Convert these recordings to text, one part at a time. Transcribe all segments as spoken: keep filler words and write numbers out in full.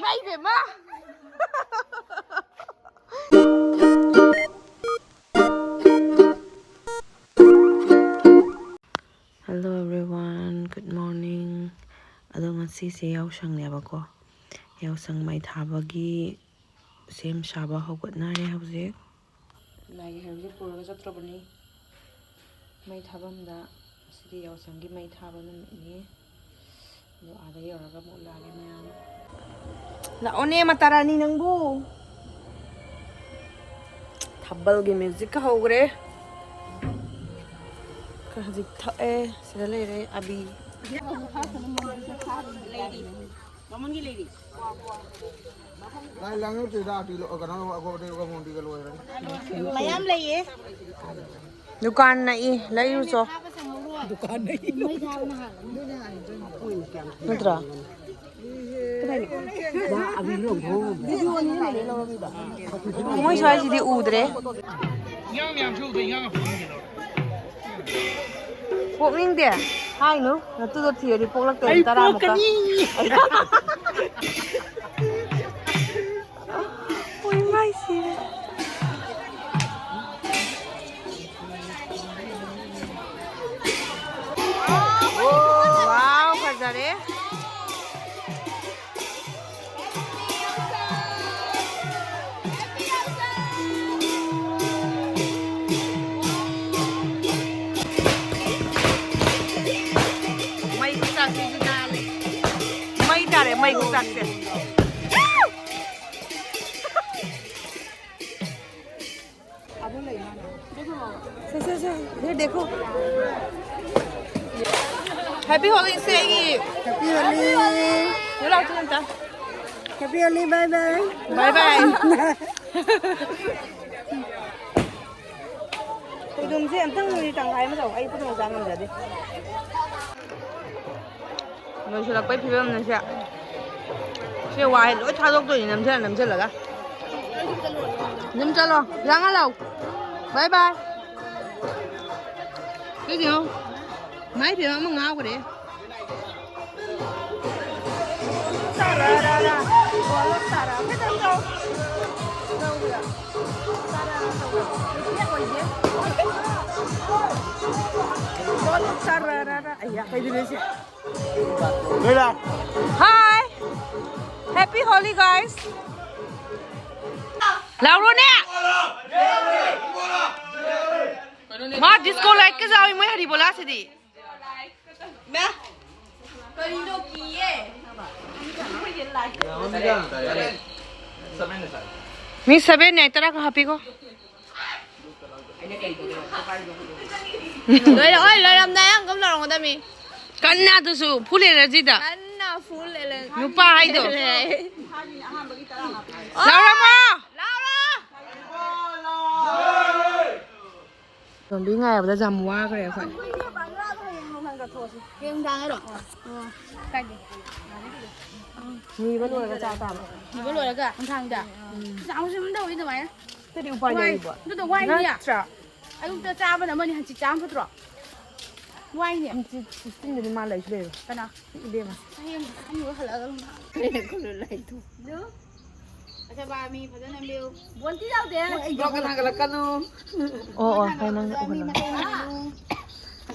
ꯑꯩ ꯕꯦꯝꯃ! Hello everyone, good morning. ꯑꯗꯣ ꯉꯁꯤꯁꯦ ꯌꯥꯎꯁꯪꯅꯦꯕꯀꯣ꯫ ꯌꯥꯎꯁꯪ ꯃꯩ ꯊꯥꯕꯒꯤ ꯁꯦꯝ ꯁꯥꯕ ꯍꯧꯒꯠꯅꯔꯦ ꯍꯧꯖꯤꯛ꯫ ꯂꯥꯏꯒꯤ ꯍꯩꯔꯨꯛꯁꯦ ꯄꯨꯔꯒ ꯆꯠꯇ꯭ꯔꯕꯅꯤ ꯃꯩ ꯊꯥꯐꯝꯗ꯫ ꯉꯁꯤꯗꯤ ꯌꯥꯎꯁꯪꯒꯤ ꯃꯩ ꯊꯥꯕ ꯅꯨꯃꯤꯠꯅꯤ꯫ ꯑꯗꯣ ꯑꯥꯗ ꯌꯧꯔꯒ ꯑꯃꯨꯛ ꯎꯠꯂꯛꯑꯒꯦ ꯃꯌꯥꯝ꯫ ꯂꯥꯛꯑꯣꯅꯦ ꯃꯇꯥꯔꯥꯅꯤ ꯅꯪꯕꯨ꯫ ꯊꯥꯕꯜꯒꯤ ꯃ꯭ꯌꯨꯖꯤꯛꯀ ꯍꯧꯈ꯭ꯔꯦ꯫ ꯈꯔ ꯍꯧꯖꯤꯛ ꯊꯛꯑꯦ꯫ ꯁꯤꯗ ꯂꯩꯔꯦ ꯑꯕꯤ꯫ ꯃꯃꯟꯒꯤ ꯂꯩꯔꯤ꯫ ꯂꯥꯏ ꯂꯥꯡꯉꯛꯇ꯭ꯔꯤꯗ, ꯑꯕꯤ ꯂꯣ-, ꯀꯩꯅꯣ, ꯑꯒꯣ-, ꯑꯗꯩ ꯑꯒꯣ ꯃꯣꯟꯗꯤꯒ ꯂꯣꯏꯈ꯭ꯔꯅꯤ꯫ ꯃꯌꯥꯝ ꯂꯩꯌꯦ꯫ ꯗꯨꯀꯥꯟ ꯅꯛꯏ, ꯂꯩꯔꯨꯆꯣ꯫ ꯗꯨꯀꯥꯟ ꯅꯛꯏ꯫ ꯅꯠꯇ꯭ꯔꯣ? ꯃꯣꯏ ꯁ꯭ꯋꯥꯏꯁꯤꯗꯤ ꯎꯗ꯭ꯔꯦ꯫ ꯄꯣꯛꯅꯤꯡꯗꯦ꯫ ꯍꯥꯏꯅꯨ, ꯅꯇꯨꯗꯣ ꯊꯤꯔꯗꯤ ꯄꯣꯛꯂꯛꯇꯣꯏꯅꯤ ꯑꯩ ꯇꯔꯥꯃꯨꯛꯀ꯫ ꯄꯣꯛꯀꯅꯤ꯫ ꯑꯩ ꯄꯣꯛꯅꯤꯡꯕ ꯍꯥꯏꯁꯤ꯫ Wow, ꯐꯖꯔꯦ꯫ ꯃꯩ ꯈꯨꯆꯥꯛꯁꯤꯁꯨ ꯅꯥꯜꯂꯦ꯫ ꯃꯩ ꯇꯥꯔꯦ, ꯃꯩ ꯈꯨꯆꯥꯛꯁꯦ꯫ ꯁꯦ, ꯁꯦ, ꯁꯦ, ꯏꯙꯔ ꯗꯦꯈꯣ꯫ Happy Holi ꯁꯦ ꯑꯩꯒꯤ꯫ Happy Holi꯫ ꯌꯨ ꯂꯥꯎ ꯊꯨꯅ ꯑꯝꯇ꯫ Happy Holi, bye bye꯫ Bye bye꯫ ꯊꯣꯏꯗꯣꯝꯁꯦ ꯑꯝꯇꯪ ꯅꯣꯏ ꯇꯪꯈꯥꯏ ꯑꯃ ꯇꯧ꯫ ꯑꯩ ꯈꯨꯠꯅ ꯆꯥ ꯉꯝꯖꯗꯦ꯫ ꯂꯣꯏꯁꯤꯜꯂꯛꯄꯩ ꯐꯤꯕꯝꯅꯦ ꯁꯦ꯫ ꯁꯦ ꯋꯥꯍꯩ ꯂꯣꯏ ꯊꯥꯗꯣꯛꯇꯣꯏꯅꯤ ꯅꯝꯁꯤꯜꯂ ꯅꯝꯁꯤꯜꯂꯒ꯫ ꯑꯗꯨꯝ ꯆꯠꯂꯣ꯫ ꯂꯥꯡꯍꯜꯂꯣ꯫ Bye bye꯫ ꯀꯩꯅꯣ? ꯃꯥꯏ ꯐꯤꯕꯝ ꯑꯃ ꯉꯥꯎꯈ꯭ꯔꯦ꯫ Hi! Happy Holi, guys! ꯂꯥꯎꯔꯣꯅꯦ! ꯃꯥ disco light ꯀ ꯌꯥꯎꯏ ꯃꯣꯏ ꯍꯔꯤꯕꯣꯂꯥꯁꯤꯗꯤ꯫ ꯀꯔꯤꯅꯣ ꯀꯤꯌꯦ꯫ ꯃꯤ seven ꯅꯦ, ꯇꯔꯥ ꯈꯛ ꯍꯥꯞꯄꯤꯀꯣ꯫ ꯂꯣꯏꯔꯦ, ꯍꯣꯏ, ꯂꯣꯏꯔꯝꯗꯥꯏ ꯌꯥꯝ ꯀꯝ ꯂꯥꯎꯔꯝꯒꯗꯕꯅꯤ꯫ ꯀꯟꯅ ꯑꯗꯨꯁꯨ full energy ꯗ꯫ ꯀꯟꯅ full energy꯫ ꯅꯨꯄꯥ ꯍꯥꯏꯗꯣ꯫ ꯂꯥꯎꯔꯝꯃꯣ꯫ ꯂꯥꯎꯔꯣ꯫ ꯇꯣꯝꯕꯤ ꯉꯥꯏꯕꯗ ꯌꯥꯝ ꯋꯥꯈ꯭ꯔꯦ ꯑꯩꯈꯣꯏ꯫ ꯍꯌꯦꯡ ꯅꯨꯡꯗꯥꯡ ꯍꯥꯏꯔꯣ? ꯅꯤꯕ ꯂꯣꯏꯔꯒ ꯆꯥ ꯇꯥꯕ꯫ ꯅꯤꯕ ꯂꯣꯏꯔꯒ ꯅꯨꯡꯗꯥꯡꯗ꯫ ꯆꯥꯕꯁꯨ ꯑꯗꯨꯝ ꯇꯧꯋꯤ ꯑꯗꯨꯃꯥꯏꯅ꯫ ꯀꯔꯤ ꯎꯄꯥꯏ ꯋꯥꯏ꯫ ꯂꯩꯔꯤꯕꯣ? ꯑꯗꯨꯗ ꯋꯥꯏꯅꯦ꯫ ꯅꯠꯇ꯭ꯔꯥ? ꯑꯌꯨꯛꯇ ꯆꯥꯕꯅ ꯑꯃꯅꯤ, ꯍꯪꯆꯤꯠ ꯆꯥꯕ ꯐꯠꯇ꯭ꯔꯣ? ꯋꯥꯏꯅꯦ꯫ ꯍꯪꯆꯤꯠ sixteen ꯗꯗꯤ ꯃꯥ ꯂꯩꯁꯨ ꯂꯩꯔꯣꯏ꯫ ꯀꯅꯥ? ꯏꯕꯦꯝꯃ꯫ ꯍꯌꯦꯡ ꯑꯍꯟꯕ ꯍꯜꯂꯛꯑꯒ ꯑꯗꯨꯝ ꯂꯥꯛꯑꯣ꯫ ꯀꯩꯅꯣ ꯈꯨꯜꯂꯨ ꯂꯩꯗꯣ꯫ ꯑꯗꯨ? ꯑꯆꯥꯕ ꯃꯤ ꯐꯖꯅ ꯅꯝꯕꯤꯌꯨ꯫ ꯕꯣꯟꯇꯤ ꯌꯥꯎꯗꯦ꯫ ꯕ꯭ꯂꯣꯛꯀ ꯊꯥꯡꯒꯠꯂꯛꯀꯅꯨ꯫ ꯑꯣ, ꯑꯣ, ꯍꯣꯏ, ꯅꯪ ꯎꯍꯜꯂꯣ꯫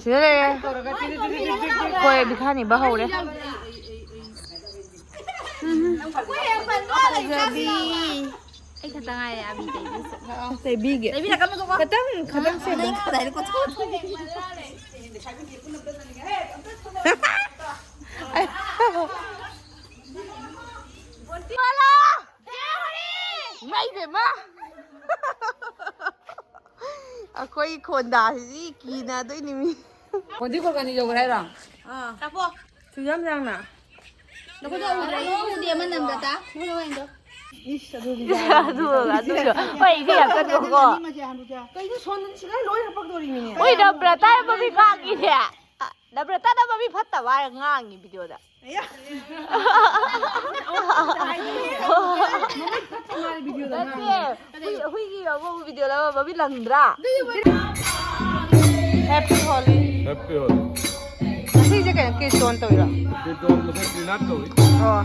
ꯁꯤꯗ ꯂꯩꯔꯦ꯫ ꯑꯩꯈꯣꯏ ꯕꯤꯈꯥꯅꯤꯕ ꯍꯧꯔꯦ꯫ ꯐꯖꯕꯤ꯫ ꯑꯩ ꯈꯛꯇ ꯉꯥꯏꯔꯦ ꯑꯥꯕꯤ ꯇꯩꯗꯣꯏꯁꯦ꯫ ꯇꯩꯕꯤꯒꯦ꯫ ꯇꯩꯕꯤꯔꯛꯀꯅꯨꯀꯣ꯫ ꯈꯇꯪ, ꯈꯇꯪ ꯁꯦꯝꯃꯣ꯫ ꯅꯪ ꯀꯗꯥꯏꯗ ꯀꯣꯠꯊꯣꯛꯑꯣ? ꯏꯃꯥꯏ ꯏꯕꯦꯝꯃ! ꯑꯩꯈꯣꯏ ꯈꯣꯟꯗꯥꯁꯤꯗꯤ ꯀꯤꯅꯗꯣꯏꯅꯤ ꯃꯤ꯫ ꯈꯣꯟꯗꯤ ꯈꯣꯠꯀꯅꯤ ꯌꯧꯈ꯭ꯔꯦ ꯍꯥꯏꯔꯣ? ꯑꯥ꯫ ꯀꯥꯞꯄꯣ꯫ ꯁꯨꯌꯥꯝ ꯌꯥꯝꯅ꯫ ꯅꯈꯣꯏꯗ ꯎꯗ꯭ꯔꯦ? ꯎꯗꯦ, ꯑꯃ ꯅꯝꯕ꯭ꯔꯇ? ꯅꯈꯣꯏꯗ ꯋꯥꯏꯟꯗꯣ꯫ ꯏꯁ, ꯑꯗꯨꯒꯤ ꯑꯗꯨ, ꯑꯗꯨꯁꯨ꯫ ꯍꯣꯏ, ꯏꯁꯩ ꯌꯥꯝ ꯀꯟꯕꯀꯣ꯫ ꯀꯩꯅꯣ ꯁꯣꯝꯗꯗꯤ ꯁꯤꯒꯥꯏ ꯂꯣꯏ ꯍꯥꯄꯛꯇꯣꯔꯤꯃꯤꯅꯦ꯫ ꯍꯣꯏ, ꯅꯝꯕ꯭ꯔꯇꯥ ꯍꯥꯏꯕ ꯃꯤ ꯉꯥꯡꯉꯤꯅꯦ꯫ ꯅꯕ꯭ꯔꯇꯥꯗ ꯃꯃꯤꯡ ꯐꯠꯇꯕ ꯍꯥꯏꯔ ꯉꯥꯡꯉꯤ ꯚꯤꯗꯤꯑꯣꯗ꯫ ꯑꯌꯥ꯫ ꯃꯃꯤꯡ ꯐꯠꯇ ꯉꯥꯡꯉꯤ ꯚꯤꯗꯤꯑꯣꯗ ꯅꯠꯇꯦ, ꯉꯥꯡꯉꯤ꯫ ꯍꯨꯏ-, ꯍꯨꯏꯒꯤ ꯑꯃ ꯚꯤꯗꯤꯑꯣꯗ ꯑꯃ ꯃꯃꯤꯡ ꯂꯪꯗ꯭ꯔꯥ? Happy Holi꯫ Happy Holi꯫ ꯉꯁꯤꯁꯦ ꯀꯩꯅꯣ, ꯀꯤꯔꯇꯣꯟ ꯇꯧꯔꯤꯔꯣ? ꯀꯤꯔꯇꯣꯟ ꯉꯁꯥꯏ ꯇ꯭ꯔꯤꯅꯥꯠ ꯇꯧꯔꯤ꯫ ꯑꯣ꯫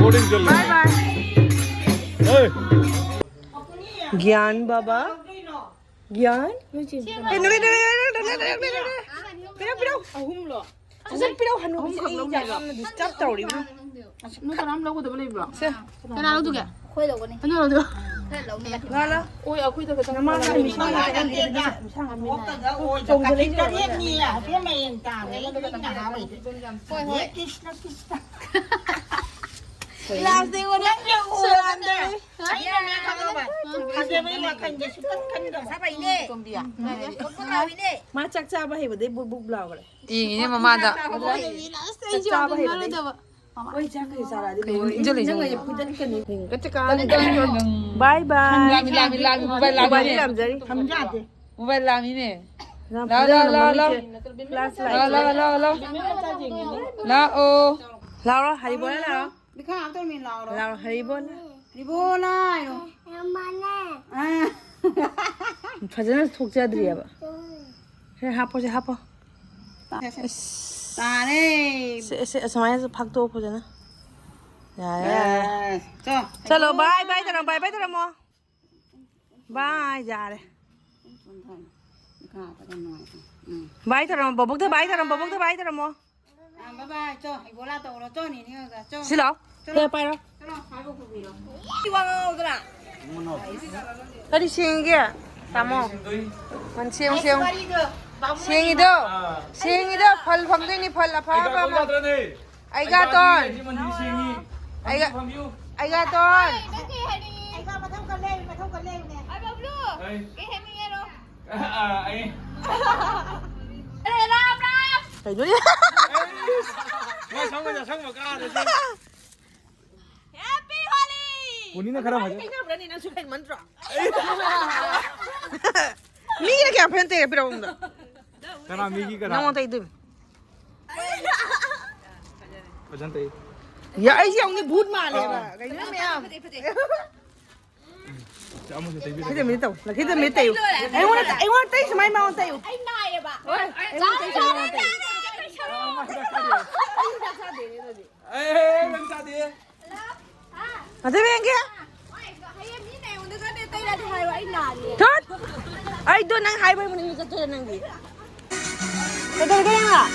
Recording चल रही है। Bye bye. ए। ज्ञान बाबा, ज्ञान। ꯄꯤꯔꯛꯑꯣ, ꯄꯤꯔꯛꯑꯣ꯫ ꯑꯍꯨꯝꯂꯣ? ꯁꯠ ꯁꯠ ꯄꯤꯔꯛꯑꯣ, ꯍꯅꯨꯕꯤꯁꯦ ꯑꯩ ꯌꯥꯝꯅ disturb ꯇꯧꯔꯤꯕ꯫ ꯅꯣꯏ ꯀꯅꯥꯝ ꯂꯧꯒꯗꯕ ꯂꯩꯕ꯭ꯔꯣ? ꯁꯦ꯫ ꯀꯅꯥ ꯂꯧꯗꯨꯒꯦ? ꯑꯩꯈꯣꯏ ꯂꯧꯒꯅꯤ꯫ ꯀꯅꯥ ꯂꯧꯗꯣꯏꯕ? ꯈꯔ ꯂꯧꯅꯤ꯫ ꯉꯥ ꯂꯧ꯫ ꯑꯣꯏ, ꯑꯩꯈꯣꯏꯗ ꯈꯛꯇꯪ ꯅꯃꯥ ꯂꯧꯒꯗꯕ꯫ ꯃꯤꯁꯥꯡ ꯉꯥꯛꯇ ꯅꯠꯇꯦ, ꯃꯤꯁꯥꯡ ꯉꯥꯛꯇ ꯅꯠꯇꯦ꯫ ꯆꯣꯡꯁꯤꯜꯂꯛꯏꯁꯦ ꯌꯦꯡꯉꯣ꯫ ꯍꯣꯏ, ꯍꯣꯏ꯫ ꯀ꯭ꯔꯤꯁꯅ, ꯀ꯭ꯔꯤꯁꯅ꯫ ꯂꯥꯁꯇ ꯑꯩꯉꯣꯟꯗ ꯅꯪꯁꯦ ꯎꯔꯀꯥꯟꯗ ꯁꯦꯔꯥꯟꯗ꯫ ꯑꯩꯅꯅꯦ ꯈꯪꯉꯕ? ꯐꯖꯕꯩ ꯋꯥꯈꯜꯁꯦ ꯁꯨꯡꯈꯟ ꯈꯟꯗꯕ꯫ ꯃꯁꯥ ꯐꯩꯅꯦ꯫ ꯇꯣꯝꯕꯤ꯫ ꯃꯥ ꯆꯥꯛ ꯆꯥꯕ ꯍꯩꯕꯗꯩ ꯕꯨꯛ ꯕꯨꯛ ꯂꯥꯎꯈ꯭ꯔꯦ꯫ ꯌꯦꯡꯉꯤꯅꯦ ꯃꯃꯥꯗ꯫ ꯆꯥꯛ ꯆꯥꯕ ꯍꯩꯕꯗꯩ꯫ ꯍꯣꯏ, ꯆꯥꯛ ꯀꯩ ꯆꯥꯔꯛꯑꯗꯤ ꯂꯣꯏꯔꯦ꯫ ꯏꯟꯖꯜ ꯂꯩ, ꯅꯪ ꯏꯟꯖꯜ ꯂꯩ꯫ ꯑꯩ ꯐꯨꯗꯠꯀꯅꯤ꯫ ꯀꯠꯆ ꯀꯥ꯫ ꯕꯥꯏ ꯕꯥꯏ꯫ ꯂꯥꯝꯃꯤ, ꯂꯥꯝꯃꯤ, ꯂꯥꯝꯃꯤ, ꯎꯄꯥꯏ ꯂꯥꯝꯃꯤꯅꯦ꯫ ꯎꯄꯥꯏ ꯂꯥꯝꯖꯔꯤ꯫ ꯊꯝꯖꯥꯗꯦ꯫ ꯎꯄꯥꯏ ꯂꯥꯝꯃꯤꯅꯦ꯫ ꯌꯥꯝ ꯂꯥꯎ, ꯂꯥꯎ, ꯐꯨꯗꯠꯅ ꯂꯥꯎ, ꯂꯥꯎ, ꯂꯥꯎ꯫ ꯃꯃꯤꯠꯁꯦ flashlight꯫ ꯂꯥꯎ, ꯂꯥꯎ, ꯂꯥꯎ, ꯂꯥꯎ, ꯂꯥꯎ꯫ ꯂꯥꯛꯑꯣ꯫ ꯂꯥꯎꯔꯣ, ꯍꯔꯤꯕꯣꯜ ꯂꯥꯎꯔꯣ꯫ ꯕꯤꯈꯥ ꯑꯝꯇ ꯑꯣꯏꯅ ꯂꯥꯎꯔꯣ꯫ ꯂꯥꯎꯔꯣ, ꯍꯔꯤꯕꯣꯜ꯫ ꯍꯔꯤꯕꯣꯜ ꯍꯥꯏꯔꯣ꯫ ꯑꯥ꯫ ꯐꯖꯅ ꯊꯣꯛꯆꯗ꯭ꯔꯤꯑꯕ꯫ ꯁꯦ, ꯍꯥꯞꯄꯣ, ꯁꯦ, ꯍꯥꯞꯄꯣ꯫ ꯇꯥꯔꯦ꯫ ꯁꯦ, ꯁꯦ, ꯑꯁꯨꯃꯥꯏꯅ ꯐꯥꯛꯇꯣꯛꯑꯣ ꯐꯖꯅ꯫ ꯌꯥꯔꯦ, ꯌꯥꯔꯦ꯫ ꯑꯦ, ꯆꯣ꯫ ꯆꯠꯂꯣ, ꯕꯥꯏ, ꯕꯥꯏ ꯇꯧꯔꯝꯃꯣ, ꯕꯥꯏ, ꯕꯥꯏ ꯇꯧꯔꯝꯃꯣ꯫ ꯕꯥꯏ, ꯌꯥꯔꯦ꯫ ꯎꯝ꯫ ꯕꯥꯏ ꯇꯧꯔꯝꯃꯣ, ꯕꯣꯕꯣꯛꯇ ꯕꯥꯏ ꯇꯧꯔꯝꯃꯣ, ꯕꯣꯕꯣꯛꯇ ꯕꯥꯏ ꯇꯧꯔꯝꯃꯣ꯫ ꯑꯥ, bye bye, ꯆꯣ, ꯏꯕꯣꯂꯥ ꯇꯧꯔꯣ, ꯆꯣ, ꯅꯦꯅꯦ ꯍꯣꯏꯒ, ꯆꯣ꯫ ꯁꯤ ꯂꯥꯎ꯫ ꯆꯠꯂꯣ꯫ ꯁꯦ, ꯄꯥꯏꯔꯣ꯫ ꯆꯠꯂꯣ, ꯍꯥꯏꯕ ꯈꯨꯝꯕꯤꯔꯣ꯫ ꯋꯥ ꯉꯥꯡꯉꯧꯗꯅ꯫ ꯀꯔꯤ ꯁꯦꯡꯉꯤꯒꯦ? ꯇꯥꯃꯣ꯫ ꯁꯦꯡꯉꯤ, ꯁꯦꯡꯉꯤ, ꯁꯦꯡꯉꯤ꯫ ꯁꯦꯡꯉꯤꯗꯣ? ꯁꯦꯡꯉꯤꯗꯣ? ꯐꯜ ꯐꯪꯗꯣꯏꯅꯤ, ꯐꯜ ꯑꯐꯕ ꯑꯃ꯫ ꯑꯩꯒꯥꯇꯣꯟ꯫ ꯑꯩꯒꯥ-, ꯑꯩꯒꯥꯇꯣꯟ꯫ ꯑꯩꯒꯥ ꯃꯊꯧ ꯈꯔ ꯂꯩ, ꯃꯊꯧ ꯈꯔ ꯂꯩꯕꯅꯦ꯫ ꯑꯩ ꯕꯕ꯭ꯂꯨ꯫ ꯑꯩ꯫ ꯀꯩ ꯍꯥꯏꯅꯤꯡꯉꯦꯔꯣ? ꯑꯥ, ꯑꯩ꯫ ꯑꯔꯦ, ꯔꯥꯝ, ꯔꯥꯝ꯫ ꯀꯩꯅꯣꯅꯦ? ꯑꯩ꯫ ꯃꯣꯏ ꯁꯪꯕ ꯁꯪꯕ ꯀꯥꯗꯁꯨ꯫ Happy Holi! ꯄꯨꯅꯤꯅ ꯈꯔ ꯐꯖ- ꯀꯩꯅꯕ꯭ꯔꯅꯦ, ꯅꯪꯁꯨ ꯍꯦꯟꯃꯟꯗ꯭ꯔꯣ? ꯃꯤꯒꯤꯅ ꯀꯌꯥ ꯐꯦꯟ ꯇꯦꯛꯑꯦ ꯄꯤꯔꯛꯎꯗ? ꯀꯅꯥ ꯃꯤꯒꯤ ꯀꯅꯥ? ꯅꯉꯣꯟꯗ ꯇꯩꯗꯣꯏꯅꯤ꯫ ꯐꯖꯅ ꯇꯩ꯫ ꯌꯥ, ꯑꯩꯁꯦ ꯑꯃꯨꯛꯅꯦ ꯚꯨꯠ ꯃꯥꯜꯂꯦꯕ꯫ ꯑꯥ꯫ ꯀꯩꯅꯣ ꯃꯌꯥꯝ? ꯁꯤ ꯑꯃꯁꯨ ꯇꯩꯕꯤꯔꯒꯦ꯫ ꯂꯛꯈꯤꯗ ꯃꯤꯅꯤ ꯇꯧ, ꯂꯛꯈꯤꯗ ꯃꯤꯅꯤ ꯇꯩꯌꯨ꯫ ꯑꯩꯉꯣꯟꯗ, ꯑꯩꯉꯣꯟꯗ ꯇꯩ ꯁꯨꯃꯥꯏ ꯃꯉꯣꯟꯗ ꯇꯩꯌꯨ꯫ ꯑꯩ ꯅꯥꯏꯌꯦꯕ꯫ ꯍꯣꯏ, ꯑꯩꯉꯣꯟꯗ ꯇꯩ ꯁꯨꯃꯥꯏ ꯃꯉꯣꯟꯗ ꯇꯩꯌꯨ꯫ ꯑꯩ ꯅꯥꯏꯌꯦꯕ꯫ ꯑꯩ ꯅꯥꯏꯌꯦꯕ꯫ ꯑꯩ ꯅꯥꯏꯌꯦꯕ꯫ ꯑꯩ ꯅꯥꯏꯌꯦꯕ꯫ ꯑꯩ ꯅꯪ ꯆꯥꯗꯦ꯫ ꯃꯗꯨ ꯌꯦꯡꯒꯦ꯫ ꯍꯌꯦꯡ ꯃꯤꯅ ꯑꯩꯉꯣꯟꯗ ꯈꯔ ꯇꯩꯔꯗꯤ ꯍꯥꯏꯌꯣ, ꯑꯩ ꯅꯥꯅꯤ꯫ ꯊꯨꯠ! ꯑꯩꯗꯣ ꯅꯪ ꯍꯥꯏꯕꯩ ꯃꯅꯤꯡꯗ ꯆꯠꯇꯣꯏꯔꯥ ꯅꯪꯗꯤ? ꯀꯩꯗꯧꯔꯒꯦ ꯅꯪ?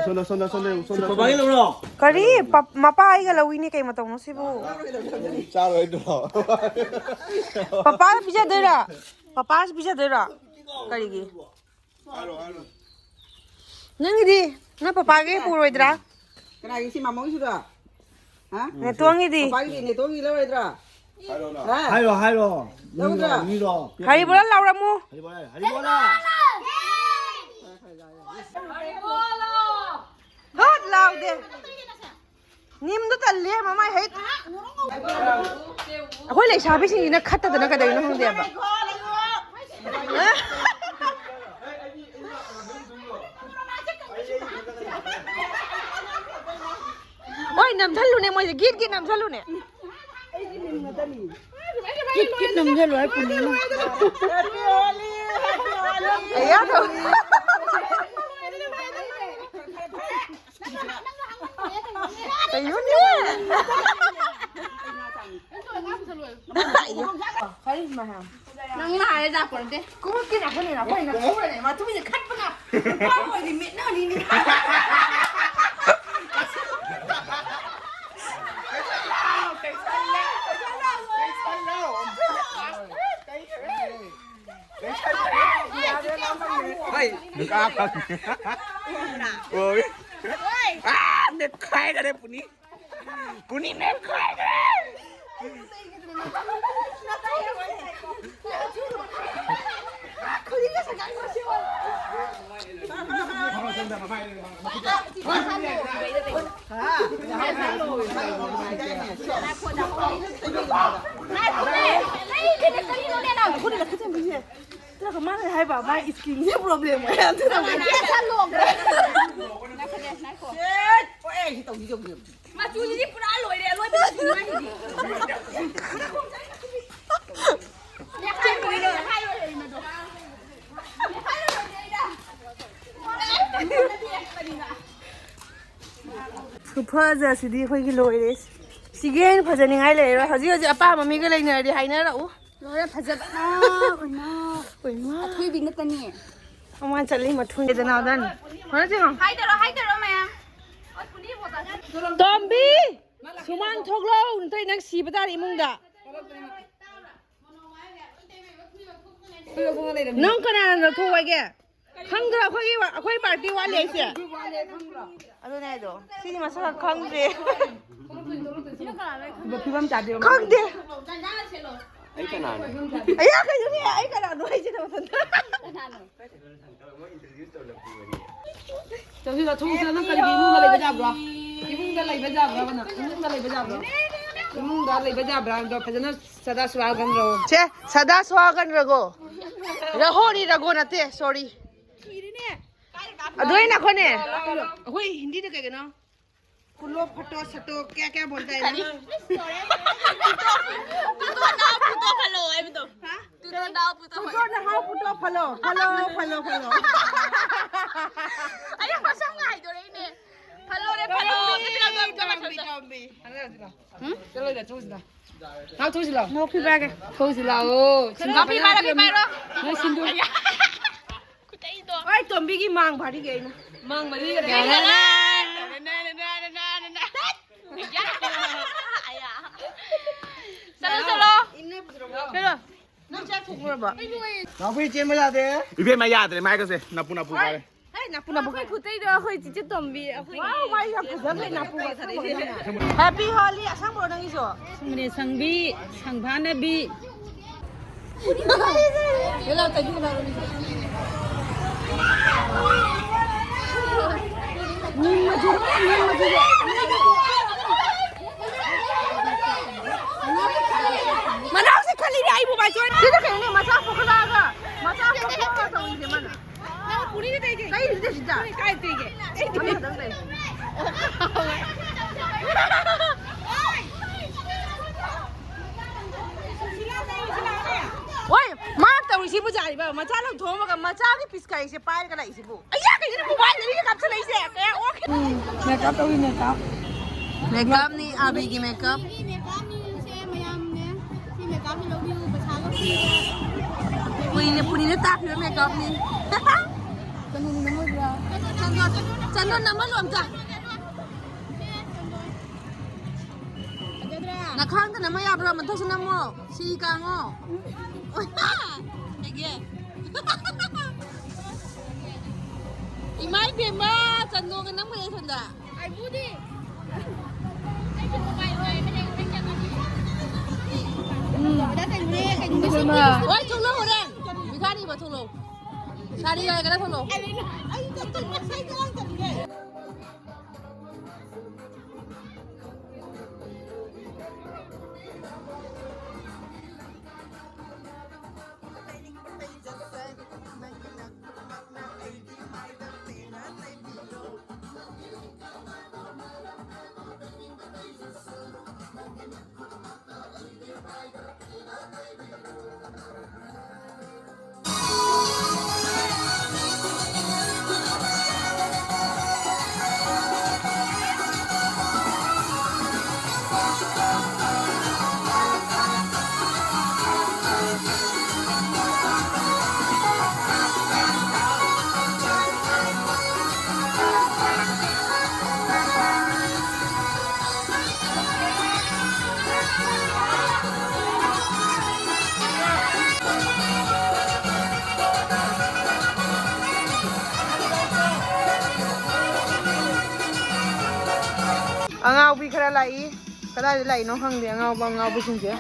ꯁꯣꯝꯗ, ꯁꯣꯝꯗ, ꯁꯣꯝꯗ, ꯁꯣꯝꯗ꯫ ꯄꯄꯥꯒꯤ ꯂꯧꯔꯣ? ꯀꯔꯤ? ꯄꯞ-, ꯃꯄꯥ ꯑꯩꯒ ꯂꯧꯏꯅꯦ, ꯀꯩ ꯃꯇꯧꯅꯣ ꯁꯤꯕꯨ? ꯆꯥꯔꯣꯏꯗ꯭ꯔꯣ? ꯄꯄꯥꯗ ꯄꯤꯖꯗꯣꯏꯔꯥ? ꯄꯄꯥꯁꯨ ꯄꯤꯖꯗꯣꯏꯔꯥ? ꯀꯔꯤꯒꯤ? ꯍꯥꯏꯔꯣ, ꯍꯥꯏꯔꯣ꯫ ꯅꯪꯒꯤꯗꯤ? ꯅꯪ ꯄꯄꯥꯒꯤ ꯄꯨꯔꯣꯏꯗ꯭ꯔꯥ? ꯀꯅꯥꯒꯤ ꯁꯤ ꯃꯃꯧꯒꯤꯁꯤꯔꯣ? ꯍꯥ? ꯅꯦꯇꯣꯟꯒꯤꯗꯤ? ꯄꯄꯥꯒꯤ, ꯅꯦꯇꯣꯟꯒꯤ ꯂꯧꯔꯣꯏꯗ꯭ꯔꯥ? ꯍꯥꯏꯔꯣ, ꯍꯥ? ꯍꯥꯏꯔꯣ, ꯍꯥꯏꯔꯣ꯫ ꯂꯧꯗ꯭ꯔꯥ? ꯃꯤꯔꯣ, ꯃꯤꯔꯣ꯫ ꯍꯔꯤꯕꯣꯂꯥ ꯂꯥꯎꯔꯝꯃꯨ꯫ ꯍꯔꯤꯕꯣꯂꯥ, ꯍꯔꯤꯕꯣꯂꯥ꯫ ꯍꯨꯠ ꯂꯥꯎꯗꯦ꯫ ꯅꯤꯝꯗꯣ ꯇꯜꯂꯦ, ꯃꯃꯥꯏ ꯍꯩꯠ꯫ ꯑꯩꯈꯣꯏ ꯂꯩꯁꯥꯕꯤꯁꯤꯡꯁꯤꯅ ꯈꯠꯇꯗꯅ ꯀꯩꯗꯧꯔꯤꯅꯣ ꯈꯪꯗꯦꯕ꯫ ꯍꯣꯏ, ꯅꯝꯁꯜꯂꯨꯅꯦ ꯃꯣꯏꯁꯦ, ꯒꯤꯠ ꯒꯤꯠ ꯅꯝꯁꯜꯂꯨꯅꯦ꯫ ꯀꯤꯠ ꯀꯤꯠ ꯅꯝꯁꯜꯂꯨ ꯍꯥꯏ ꯄꯨꯅꯤꯅ꯫ ꯑꯌꯥ, ꯇꯧ꯫ ꯀꯩꯅꯣꯅꯦ? ꯀꯔꯤ ꯃꯍꯥ? ꯅꯪꯅ ꯍꯥꯏꯔ ꯂꯥꯛꯄ ꯅꯠꯇꯦ꯫ ꯀꯨꯝꯃꯛꯀꯦ ꯅꯥꯈꯣꯏꯅꯦ, ꯅꯥꯈꯣꯏꯅ ꯈꯨꯔꯅꯦ, ꯃꯇꯨꯡꯁꯦ ꯈꯠꯄꯅ ꯅꯨꯄꯥ ꯑꯣꯏꯔꯗꯤ ꯃꯤꯠꯅꯅꯤꯅꯦ꯫ ꯍꯣꯏ, ꯅꯨꯄꯥ ꯐꯪꯉꯦ꯫ ꯍꯣꯏ꯫ ꯑꯥ, ꯅꯦꯠꯈꯥꯏꯈꯔꯦ ꯄꯨꯅꯤ꯫ ꯄꯨꯅꯤ ꯅꯦꯠꯈꯥꯏꯈꯔꯦ꯫ ꯃꯥꯅ ꯍꯥꯏꯕ ꯃꯥꯒꯤ ꯁ꯭ꯀꯤꯟꯁꯦ ꯄ꯭ꯔꯣꯕ꯭ꯂꯦꯝ ꯑꯣꯏ ꯌꯥꯝ ꯊꯤꯅ ꯂꯩ꯫ ꯁꯦꯠ! ꯑꯣ, ꯑꯦ, ꯁꯤ ꯇꯧꯁꯤ, ꯇꯧꯁꯤ, ꯇꯧꯁꯤ꯫ ꯃꯆꯨꯁꯤꯗꯤ ꯄꯨꯔꯥ ꯂꯣꯏꯔꯦ, ꯑꯂꯣꯏꯕ ꯃꯆꯨꯅꯤ ꯃꯥꯒꯤꯗꯤ꯫ ꯅꯦꯈꯥꯏꯔꯣꯏ, ꯅꯦꯈꯥꯏꯔꯣꯏ, ꯅꯦꯈꯥꯏꯔꯣꯏ, ꯃꯗꯣ꯫ ꯅꯦꯈꯥꯏꯔꯣꯏ, ꯂꯣꯏꯔꯦ ꯑꯩꯅ꯫ ꯈꯨꯐꯖꯁꯤꯗꯤ ꯑꯩꯈꯣꯏꯒꯤ ꯂꯣꯏꯔꯦ꯫ ꯁꯤꯒꯤ ꯍꯦꯟꯅ ꯐꯖꯅꯤꯡꯉꯥꯏ ꯂꯩꯔꯔꯣꯏ꯫ ꯍꯧꯖꯤꯛ ꯍꯧꯖꯤꯛ ꯑꯄꯥꯝꯕ ꯃꯤꯒ ꯂꯩꯅꯔꯗꯤ ꯍꯥꯏꯅꯔꯛꯎ꯫ ꯂꯣꯏꯔꯦ, ꯐꯖꯕꯅ꯫ ꯏꯃꯥ꯫ ꯑꯊꯣꯏꯕꯤ ꯅꯠꯇꯅꯤ꯫ ꯃꯃꯥꯟ ꯆꯠꯂꯤ ꯃꯊꯨꯟ ꯂꯩꯗꯅ ꯑꯗꯨꯅ꯫ ꯍꯣꯔꯦꯟ ꯆꯦꯡꯉꯣ꯫ ꯍꯥꯏꯗꯔꯣ, ꯍꯥꯏꯗꯔꯣ ꯃꯌꯥꯝ꯫ ꯇꯣꯝꯕꯤ! ꯁꯨꯃꯥꯡ ꯊꯣꯛꯂꯛꯑꯣ꯫ ꯅꯠꯇ꯭ꯔꯗꯤ ꯅꯪ ꯁꯤꯕ ꯇꯥꯔꯦ ꯏꯃꯨꯡꯗ꯫ ꯅꯪ ꯀꯅꯥꯅ ꯂꯧꯊꯣꯛꯑꯣ ꯍꯥꯏꯒꯦ? ꯈꯪꯗ꯭ꯔꯣ ꯑꯩꯈꯣꯏꯒꯤ ꯋꯥ-, ꯑꯩꯈꯣꯏ ꯄꯥꯔꯇꯤ ꯋꯥꯠꯂꯤ ꯍꯥꯏꯁꯦ? ꯑꯗꯨꯅꯦ ꯍꯥꯏꯗꯣ꯫ ꯁꯤꯗꯤ ꯃꯁꯛ ꯈꯪꯗ꯭ꯔꯦ꯫ ꯐꯤꯕꯝ ꯆꯥꯗꯦꯕ꯫ ꯈꯪꯗꯦ꯫ ꯑꯩ ꯀꯅꯥꯅꯣ? ꯑꯌꯥ, ꯀꯩꯅꯣꯅꯦ? ꯑꯩ ꯀꯅꯥꯅꯣ ꯍꯥꯏꯁꯤꯅ ꯃꯊꯟꯇ? ꯆꯧꯁꯤꯗ ꯊꯣꯡꯁꯤꯗ ꯅꯪ ꯀꯔꯤꯒꯤ ꯏꯃꯨꯡꯗ ꯂꯩꯕ ꯌꯥꯕ꯭ꯔꯣ? ꯏꯃꯨꯡꯗ ꯂꯩꯕ ꯌꯥꯕ꯭ꯔꯣ ꯅꯪ? ꯏꯃꯨꯡꯗ ꯂꯩꯕ ꯌꯥꯕ꯭ꯔꯣ? ꯏꯃꯨꯡꯗ ꯂꯩꯕ ꯌꯥꯕ꯭ꯔꯥ ꯍꯥꯏꯕꯗꯣ ꯐꯖꯅ ꯁꯗꯥ ꯁꯨꯍꯥꯒꯟ ꯔꯍꯣ꯫ ꯁꯦ, ꯁꯗꯥ ꯁꯨꯍꯥꯒꯟ ꯔꯒꯣ꯫ ꯔꯍꯣꯅꯤ ꯔꯒꯣ ꯅꯠꯇꯦ, ꯁꯣꯔꯤ꯫ ꯑꯗꯨ ꯑꯩꯅ ꯑꯩꯈꯣꯏꯅꯦ, ꯑꯩꯈꯣꯏ ꯍꯤꯟꯗꯤꯗ ꯀꯩ ꯀꯩꯅꯣ? ꯐꯨꯂꯣ, ꯐꯇꯣ, ꯁꯇꯣ, ꯀꯌꯥ ꯀꯌꯥ ꯕꯣꯜꯇꯥ ꯍꯥꯏ ꯅꯪ? ꯇꯨꯗꯣ ꯅꯥꯎ ꯄꯨꯇꯣ ꯐꯜꯂꯣ ꯍꯥꯏꯕꯗꯣ꯫ ꯍꯥ? ꯇꯨꯗꯣ ꯅꯥꯎ ꯄꯨꯇꯣ ꯐꯜꯂꯣ꯫ ꯇꯨꯗꯣ ꯅꯍꯥꯎ ꯄꯨꯇꯣ ꯐꯜꯂꯣ, ꯐꯜꯂꯣ, ꯐꯜꯂꯣ, ꯐꯜꯂꯣ꯫ ꯑꯩ ꯃꯁꯝ ꯉꯥꯏꯗꯣꯔꯦꯅꯦ꯫ ꯐꯜꯂꯣꯔꯦ, ꯐꯜꯂꯣ꯫ ꯇꯣꯝꯕꯤ, ꯇꯣꯝꯕꯤ, ꯇꯣꯝꯕꯤ꯫ Hello, hello. ꯍꯨꯝ? ꯆꯠꯂꯣꯏꯗ, ꯊꯣꯛꯎꯁꯤꯗ꯫ ꯅꯥꯎ, ꯊꯣꯛꯎꯁꯤ ꯂꯥꯎ꯫ ꯅꯣꯛꯄꯤ ꯄꯥꯏꯒꯦ꯫ ꯊꯣꯛꯎꯁꯤ ꯂꯥꯎ꯫ ꯅꯥꯎꯄꯤ ꯄꯥꯏꯔꯣ, ꯅꯥꯎꯄꯤ ꯄꯥꯏꯔꯣ꯫ ꯅꯣꯏ ꯁꯤꯟꯗꯨ꯫ ꯑꯌꯥ꯫ ꯈꯨꯠꯇꯩꯗꯣ꯫ ꯍꯣꯏ, ꯇꯣꯝꯕꯤꯒꯤ ꯃꯥꯡ ꯐꯥꯔꯤꯒꯦ ꯑꯩꯅ꯫ ꯃꯥꯡ ꯃꯔꯤꯒ ꯂꯩꯔꯦ꯫ ꯇꯠ! ꯑꯌꯥ꯫ ꯆꯠꯂꯣ, ꯆꯠꯂꯣ꯫ ꯏꯟꯅ ꯄꯨꯊꯣꯔꯛꯑꯣ꯫ ꯆꯠꯂꯣ꯫ ꯅꯪ ꯆꯥꯛ ꯊꯣꯡꯈ꯭ꯔꯕꯣ? ꯅꯥꯎꯄꯤ ꯆꯦꯟꯕ ꯌꯥꯗꯦ꯫ ꯏꯕꯦꯝꯃ ꯌꯥꯗ꯭ꯔꯦ, ꯃꯥꯏꯒꯁꯦ ꯅꯞꯄꯨ ꯅꯞꯄꯨ ꯐꯥꯔꯦ꯫ ꯍꯦ, ꯅꯥꯄꯨ ꯅꯥꯄꯨ꯫ ꯑꯩꯈꯣꯏ ꯈꯨꯠꯇꯩꯗꯣ ꯑꯩꯈꯣꯏ ꯆꯤꯆꯦ ꯇꯣꯝꯕꯤ, ꯑꯩꯈꯣꯏꯒꯤ ꯋꯥꯎ, ꯋꯥꯏ ꯌꯥꯝ ꯐꯖꯈ꯭ꯔꯦ, ꯅꯥꯄꯨ ꯉꯥꯛꯇ ꯑꯣꯏꯔꯦ꯫ Happy Holi ꯑꯁꯪꯕ꯭ꯔꯣ ꯅꯪꯒꯤꯁꯨ? ꯑꯁꯪꯕꯅꯦ, ꯁꯪꯕꯤ, ꯁꯪꯐꯥꯅꯕꯤ꯫ ꯃꯅꯥꯎꯁꯦ ꯈꯜꯂꯤꯅꯦ ꯑꯩꯕꯨ ꯃꯥꯏꯁꯣꯏ꯫ ꯁꯤꯗ ꯀꯩꯅꯣꯅꯦ, ꯃꯆꯥ ꯄꯨꯈꯠꯂꯛꯑꯒ, ꯃꯆꯥ ꯅꯪ ꯄꯨꯔꯤꯒ ꯇꯩꯒꯦ꯫ ꯇꯩꯔꯤꯁꯤꯗꯤ ꯁꯤꯗ꯫ ꯄꯨꯔꯤ ꯀꯥꯏ ꯇꯩꯒꯦ? ꯑꯩ ꯑꯃꯈꯛꯇꯪ ꯇꯩ꯫ ꯍꯣꯏ, ꯃꯥ ꯇꯧꯔꯤꯁꯤꯕꯨ ꯌꯥꯔꯤꯕ? ꯃꯆꯥ ꯂꯧꯊꯣꯛꯑꯝꯃꯒ ꯃꯆꯥꯒꯤ ꯄꯤꯁꯀꯥꯏꯁꯦ ꯄꯥꯏꯔꯒ ꯂꯥꯛꯏꯁꯤꯕꯨ꯫ ꯑꯩꯌꯥ, ꯀꯩꯅꯣ ꯃꯣꯕꯥꯏꯜꯗ ꯃꯤꯅ ꯀꯥꯞꯁꯤꯜꯂꯛꯏꯁꯦ? ꯀꯌꯥ ꯑꯣꯛꯈ꯭ꯔꯦ? ꯎꯝ, ꯃꯦꯀꯞ ꯇꯧꯔꯤ, ꯃꯦꯀꯞ꯫ ꯃꯦꯀꯞꯅꯤ, ꯑꯥꯕꯤꯒꯤ ꯃꯦꯀꯞ꯫ ꯁꯤ ꯃꯦꯀꯞꯅꯤ, ꯁꯦ ꯃꯌꯥꯝꯅꯦ꯫ ꯁꯤ ꯃꯦꯀꯞꯁꯦ ꯂꯧꯕꯤꯌꯨ, ꯄꯩꯁꯥꯒ ꯄꯤꯔꯦ꯫ ꯄꯨꯅꯤꯅ, ꯄꯨꯅꯤꯅ ꯇꯥꯛꯈꯤꯕ ꯃꯦꯀꯞꯅꯤ꯫ ꯆꯟꯗꯣꯟ, ꯆꯟꯗꯣꯟ ꯅꯝꯍꯜꯂꯣ ꯑꯝꯇ꯫ ꯐꯖꯗ꯭ꯔꯥ? ꯅꯈꯥꯡꯗ ꯅꯝꯃ ꯌꯥꯕ꯭ꯔꯣ? ꯃꯊꯛꯁꯨ ꯅꯝꯃꯣ꯫ ꯁꯤ ꯀꯥꯡꯉꯣ꯫ ꯀꯩꯒꯤ? ꯏꯃꯥ ꯏꯕꯦꯝꯃ, ꯆꯟꯗꯣꯟꯒ ꯅꯝꯈ꯭ꯔꯦ ꯁꯣꯝꯗ꯫ ꯑꯩꯕꯨꯗꯤ꯫ ꯎꯝ꯫ ꯍꯣꯏ, ꯊꯣꯛꯂꯛꯑꯣ ꯍꯣꯔꯦꯟ꯫ ꯃꯤꯈꯥꯅꯤꯕ ꯊꯣꯛꯂꯛꯑꯣ꯫ ꯁꯥꯔꯤ ꯂꯩꯔꯒꯅ ꯊꯣꯛꯂꯛꯑꯣ꯫ ꯑꯉꯥꯎꯕꯤ ꯈꯔ ꯂꯥꯛꯏ꯫ ꯀꯗꯥꯏꯗ ꯂꯥꯛꯏꯅꯣ ꯈꯪꯗꯦ ꯑꯉꯥꯎꯕ ꯑꯉꯥꯎꯕꯁꯤꯡꯁꯦ꯫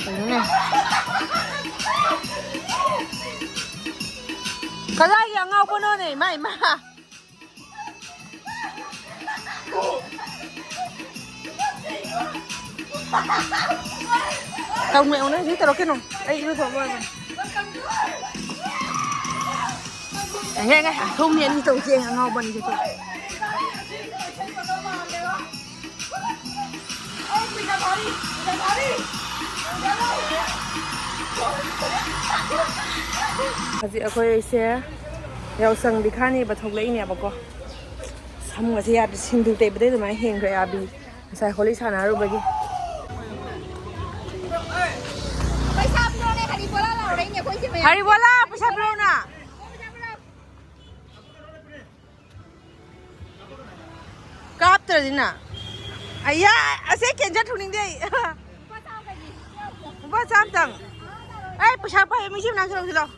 ꯀꯩꯅꯣꯅꯦ? ꯀꯗꯥꯏꯒꯤ ꯑꯉꯥꯎꯕꯅꯣꯅꯦ, ꯏꯃꯥ, ꯏꯃꯥ? ꯇꯧꯅꯨ, ꯌꯦꯡꯉꯨꯅꯦ, ꯍꯧꯖꯤꯛ ꯇꯧꯔꯛꯀꯅꯨ꯫ ꯑꯩ ꯏꯔꯨꯊꯣꯛ ꯂꯣꯏꯔꯕꯅꯤ꯫ ꯉꯥꯏ, ꯉꯥꯏ, ꯁꯣꯝ ꯃꯤ ꯑꯅꯤ ꯇꯧꯁꯦ, ꯑꯉꯥꯎꯕ ꯑꯅꯤꯁꯦ ꯇꯧ꯫ ꯍꯧꯖꯤꯛ ꯑꯩꯈꯣꯏꯁꯦ ꯌꯥꯎꯁꯪ ꯕꯤꯈꯥꯅꯦꯕ ꯊꯣꯛꯂꯛꯏꯅꯦꯕꯀꯣ꯫ ꯁꯝꯒꯁꯦ ꯌꯥꯗ꯭ꯔꯦ, ꯁꯤꯡꯗꯨ ꯇꯩꯕꯗꯩ ꯑꯗꯨꯃꯥꯏꯅ ꯍꯦꯟꯈ꯭ꯔꯦ ꯑꯥꯕꯤ꯫ ꯉꯁꯥꯏ ꯍꯣꯂꯤ ꯁꯥꯟꯅꯔꯨꯕꯒꯤ꯫ ꯄꯩꯁꯥ ꯄꯤꯔꯛꯑꯣꯅꯦ, ꯍꯔꯤꯕꯣꯂꯥ ꯂꯥꯎꯔꯛꯏꯅꯦ ꯑꯩꯈꯣꯏꯁꯦ ꯃꯌꯥꯝ꯫ ꯍꯔꯤꯕꯣꯂꯥ, ꯄꯩꯁꯥ ꯄꯤꯔꯛꯑꯣꯅ꯫ ꯀꯥꯞꯇ꯭ꯔꯗꯤꯅ꯫ ꯑꯌꯥ, ꯑꯁꯦ ꯀꯦꯟꯁꯔ ꯊꯨꯡꯅꯤꯡꯗꯦ ꯑꯩ꯫ ꯂꯨꯄꯥ ꯆꯥꯝꯇꯪ꯫ ꯑꯩ ꯄꯩꯁꯥ ꯄꯥꯏ, ꯃꯤꯁꯤ ꯃꯅꯥꯛ ꯆꯠꯂꯧꯁꯤ ꯂꯥꯎ꯫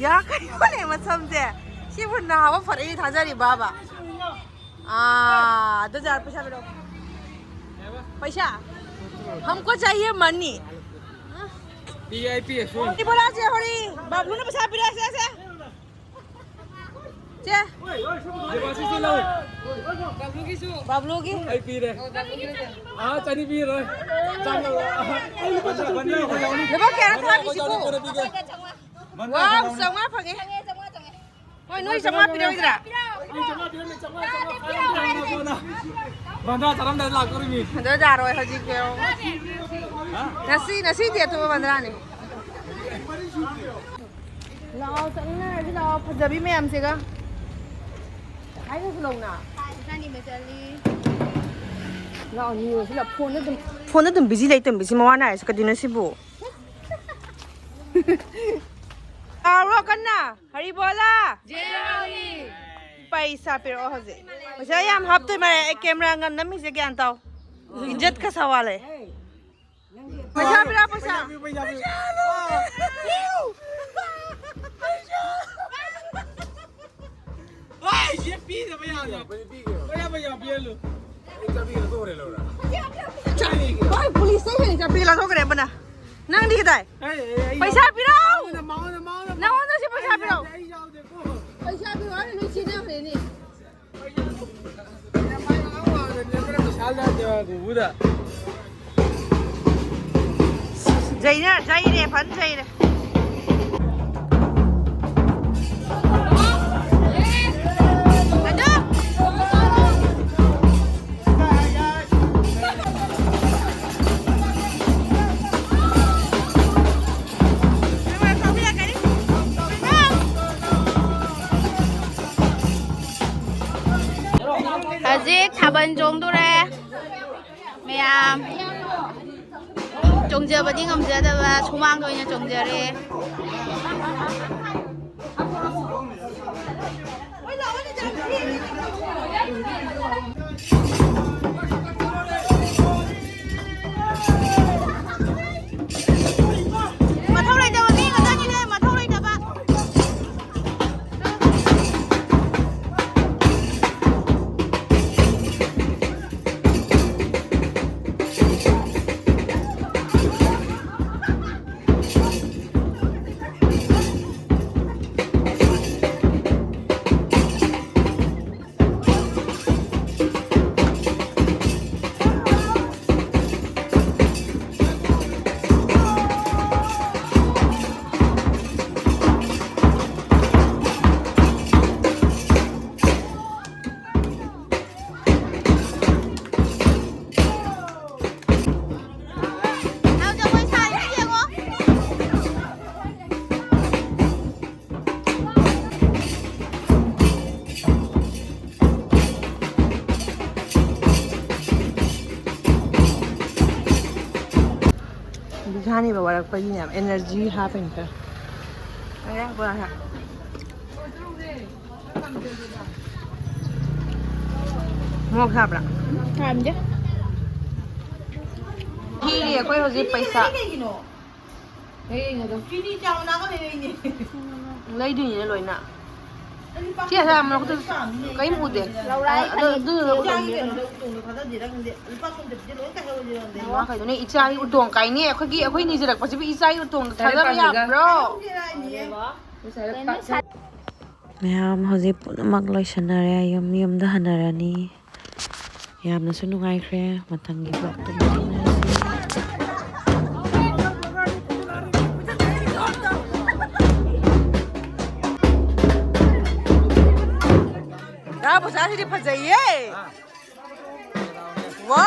ꯌꯥ, ꯀꯩꯅꯣꯅꯦ ꯃꯁꯝꯁꯦ? ꯁꯤꯕꯨ ꯅꯥꯕ ꯐꯔꯛꯏ ꯊꯥꯖꯔꯤꯕꯕ? ꯑꯥ, ꯑꯗꯨ ꯖꯥꯔ ꯄꯩꯁꯥ ꯄꯤꯔꯛꯑꯣ꯫ ꯄꯩꯁꯥ? हमको चाहिए money। वीआईपी है, सुन। बोला से होरी, बाबलू ने पैसा पिरा से, से। चे। देवाशीष से लो। बाबलू की। आई पी रहे। हाँ, चनी पी रहे। चल लो। बंदे, बंदे, बंदे। देखो, क्या था किसी को? ꯋꯥꯎ, ꯆꯥꯝꯃꯉꯥ ꯐꯪꯉꯦ꯫ ꯍꯣꯏ, ꯅꯣꯏ ꯆꯥꯝꯃꯉꯥ ꯄꯤꯔꯛꯑꯣꯏꯗ꯭ꯔꯥ? ꯕꯟꯗꯥ ꯆꯥꯔꯝꯗꯥꯏꯗ ꯂꯥꯛꯇꯣꯔꯤꯃꯤ꯫ ꯑꯗꯣ ꯌꯥꯔꯣꯏ ꯍꯧꯖꯤꯛꯇꯤ꯫ ꯍꯥ? ꯉꯁꯤ, ꯉꯁꯤꯗꯤ ꯑꯇꯣꯞꯄ ꯕꯟꯗꯥꯅꯤ꯫ ꯂꯥꯛꯑꯣ, ꯆꯠꯃꯤꯟꯅꯔꯁꯤ ꯂꯥꯛꯑꯣ, ꯐꯖꯕꯤ ꯃꯌꯥꯝꯁꯤꯒ꯫ ꯍꯥꯏꯅꯁꯨ ꯂꯧꯅ꯫ ꯂꯥꯛꯑꯣ, ꯅꯤꯔꯁꯤ ꯂꯥꯛꯑꯣ꯫ ꯐꯣꯟꯗ ꯑꯗꯨꯝ, ꯐꯣꯟꯗ ꯑꯗꯨꯝ ꯕꯤꯖꯤ ꯂꯩ ꯇꯝꯕꯤꯁꯤ ꯃꯋꯥ ꯅꯥꯏꯔꯁꯤ ꯀꯩꯗꯧꯅꯣ ꯁꯤꯕꯨ? ꯇꯥꯕ꯭ꯔꯣ ꯀꯟꯅ? ꯍꯔꯤꯕꯣꯂꯥ? ꯄꯩꯁꯥ ꯄꯤꯔꯛꯑꯣ ꯍꯧꯖꯤꯛ꯫ ꯄꯩꯁꯥ ꯌꯥꯝ ꯍꯥꯞꯇꯣꯏ ꯃꯥꯜꯂꯦ꯫ ꯑꯩ ꯀꯦꯃꯦꯔꯥ ꯉꯟ ꯅꯝꯃꯤꯁꯦ ꯒ꯭ꯌꯥꯟ ꯇꯥꯎ꯫ ꯏꯖꯠ ꯀ ꯁꯋꯥꯜ ꯍꯦ꯫ ꯄꯩꯁꯥ ꯄꯤꯔꯛꯑꯣ, ꯄꯩꯁꯥ꯫ ꯄꯩꯁꯥ ꯄꯤꯌꯨ, ꯄꯩꯁꯥ ꯄꯤꯌꯨ꯫ ꯄꯩꯁꯥ! ꯄꯤꯌꯨ! ꯄꯩꯁꯥ! ꯍꯣꯏ, ꯁꯤ ꯄꯤꯗꯕ ꯌꯥꯗ꯭ꯔꯣ? ꯄꯤꯒꯦ꯫ ꯄꯩꯁꯥ, ꯄꯩꯁꯥ ꯄꯤꯍꯜꯂꯨ꯫ ꯑꯩ ꯆꯥꯕꯤ ꯂꯧꯊꯣꯛꯈ꯭ꯔꯦ, ꯂꯧꯔ꯫ ꯍꯣꯏ, ꯄꯨꯂꯤꯁꯇ ꯍꯦꯟꯅ ꯆꯥꯕꯤ ꯂꯧꯊꯣꯛꯈ꯭ꯔꯦ ꯑꯃꯅ꯫ ꯅꯪꯗꯤ ꯀꯗꯥꯏ? ꯑꯩ, ꯑꯩ, ꯑꯩ ꯄꯩꯁꯥ ꯄꯤꯔꯛꯑꯣ! ꯃꯉꯣꯟꯗ, ꯃꯉꯣꯟꯗ, ꯃꯉꯣꯟꯗ! ꯅꯉꯣꯟꯗꯁꯨ ꯄꯩꯁꯥ ꯄꯤꯔꯛꯑꯣ! ꯑꯩ ꯌꯥꯎꯗꯦꯀꯣ꯫ ꯄꯩꯁꯥ ꯄꯤꯔꯛꯑꯣ ꯍꯥꯏꯔ ꯅꯣꯏ ꯆꯦꯟꯅꯈ꯭ꯔꯦꯅꯦ꯫ ꯄꯩꯁꯥ ꯄꯤꯔꯛꯑꯣ ꯍꯥꯏꯔ ꯅꯣꯏ ꯆꯦꯟꯅꯈ꯭ꯔꯦ, ꯄꯩꯁꯥ ꯂꯩꯇꯦ ꯎꯕꯗ꯫ ꯆꯩꯅ ꯆꯩꯔꯦ, ꯐꯟ ꯆꯩꯔꯦ꯫ ꯑꯗꯣ꯫ ꯍꯧꯖꯤꯛ ꯊꯥꯕꯜ ꯆꯣꯡꯗꯣꯔꯦ ꯃꯌꯥꯝ꯫ ꯆꯣꯡꯖꯕꯗꯤ ꯉꯝꯖꯗꯕ, ꯁꯨꯃꯥꯡꯗ ꯑꯣꯏꯅ ꯆꯣꯡꯖꯔꯦ꯫ ꯃꯊꯧ ꯂꯩꯇꯕ ꯃꯤ ꯉꯥꯛꯇꯅꯤꯅꯦ, ꯃꯊꯧ ꯂꯩꯇꯕ꯫ ꯅꯥꯎ ꯖꯒꯣꯏ ꯁꯥꯔꯤꯁꯤ ꯌꯦꯡꯉꯣ꯫ ꯕꯤꯁꯥꯅꯦꯕ ꯋꯥꯔꯛꯄꯒꯤꯅꯦ, energy ꯍꯥꯞꯄꯤꯅꯦ ꯈꯔ꯫ ꯑꯌꯥꯡꯕ ꯍꯥ-, ꯃꯣꯔꯣꯛ ꯁꯥꯕ꯭ꯔꯥ? ꯁꯥꯔꯝꯗꯦ꯫ ꯊꯤꯔꯤ ꯑꯩꯈꯣꯏ ꯍꯧꯖꯤꯛ ꯄꯩꯁꯥ꯫ ꯂꯩꯔꯤꯉꯩꯗ꯫ ꯆꯤꯅꯤ ꯆꯥ ꯃꯅꯥꯒ ꯂꯩꯔꯛꯏꯅꯦ꯫ ꯂꯩꯗꯣꯏꯅꯤꯅꯦ ꯂꯣꯏꯅ꯫ ꯑꯩ ꯂꯨꯄꯥ ꯁꯤ ꯑꯁꯥ ꯀꯨꯟ ꯃꯔꯛꯇ ꯄꯥꯝꯃꯤꯅꯦ꯫ ꯀꯔꯤꯝ ꯎꯗꯦ꯫ ꯂꯧꯔꯛꯑꯦ꯫ ꯑꯗꯨ, ꯑꯗꯨ ꯏꯆꯥꯒꯤ ꯎꯗꯕꯅꯦ꯫ ꯀꯩꯅꯣꯗ ꯎꯇꯣꯡꯗꯣ ꯊꯥꯗꯗꯦꯔꯥ ꯈꯪꯗꯦ꯫ ꯂꯨꯄꯥ ꯀꯨꯟ ꯄꯤꯕꯁꯦ ꯂꯣꯏ ꯀꯥꯏꯍꯧꯔꯁꯤꯔ ꯈꯪꯗꯦ꯫ ꯃꯥ ꯀꯩꯅꯣꯅꯦ, ꯏꯆꯥꯒꯤ ꯎꯇꯣꯡ ꯀꯥꯏꯅꯦ꯫ ꯑꯩꯈꯣꯏꯒꯤ, ꯑꯩꯈꯣꯏ ꯅꯤꯖꯔꯛꯄꯁꯤꯕꯨ ꯏꯆꯥꯒꯤ ꯎꯇꯣꯡꯗ ꯊꯥꯗꯕ ꯌꯥꯕ꯭ꯔꯣ? ꯍꯧꯖꯤꯛ ꯍꯥꯏꯔꯛꯏꯅꯦ꯫ ꯃꯌꯥꯝ ꯍꯧꯖꯤꯛ ꯄꯨꯝꯅꯃꯛ ꯂꯣꯏꯁꯟꯅꯔꯦ꯫ ꯌꯨꯝ, ꯌꯨꯝꯗ ꯍꯟꯅꯔꯅꯤ꯫ ꯌꯥꯝꯅꯁꯨ ꯅꯨꯡꯉꯥꯏꯈ꯭ꯔꯦ꯫ ꯃꯊꯪꯒꯤ vlogꯇ ꯑꯃꯨꯛ ꯊꯦꯡꯅꯔꯁꯤ꯫ ꯁꯤꯗꯤ ꯐꯖꯩꯌꯦ꯫ ꯋꯥ꯫